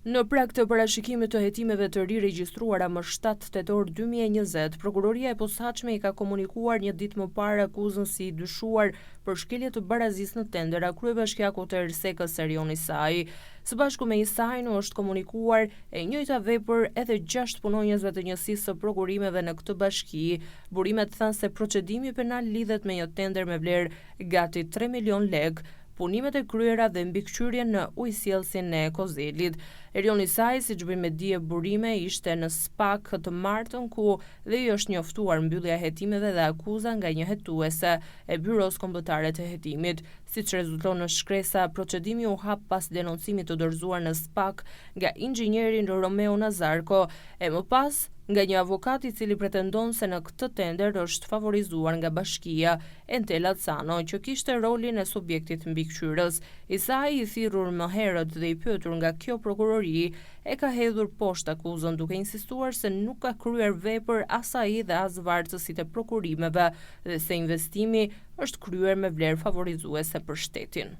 Në prag të parashikimit të hetimeve të riregjistruara më 7 tetor 2020, Prokuroria e Posaçme i ka komunikuar një ditë më parë akuzën si i dyshuar për shkelje të barazisë në tendera kryebashkiakut të Ersekës Erion Isai. Së bashku me Isain u është komunikuar e njëjta vepër edhe 6 punonjësve të njësisë së prokurimeve në këtë bashki. Burimet thanë se procedimi penal lidhet me një tender me vlerë gati 3 milion lekë, punimet e kryera dhe mbikëqyrjen në ujësjellësin e Kozelit. Erion Isai, siç bëjnë me dije burime, ishte në SPAK të martën ku dhe i është njoftuar mbyllja e hetimeve dhe akuza nga një hetuese e Byros Kombëtare të Hetimit. Siç rezulton në shkresa, procedimi u hap pas denoncimit të dorëzuar në SPAK nga inxhinieri Romeo Nazarko e më pas nga një avokat i cili pretendon se në këtë tender është favorizuar nga bashkia Entela Cano, që kishte rolin e subjektit mbikëqyrës. Isai, i thirrur më herët dhe i pyetur nga kjo prokurori, e ka hedhur poshtë akuzën duke insistuar se nuk ka kryer vepër as ai dhe as vartësit e prokurimeve dhe se investimi është kryer me vlerë favorizuese për shtetin.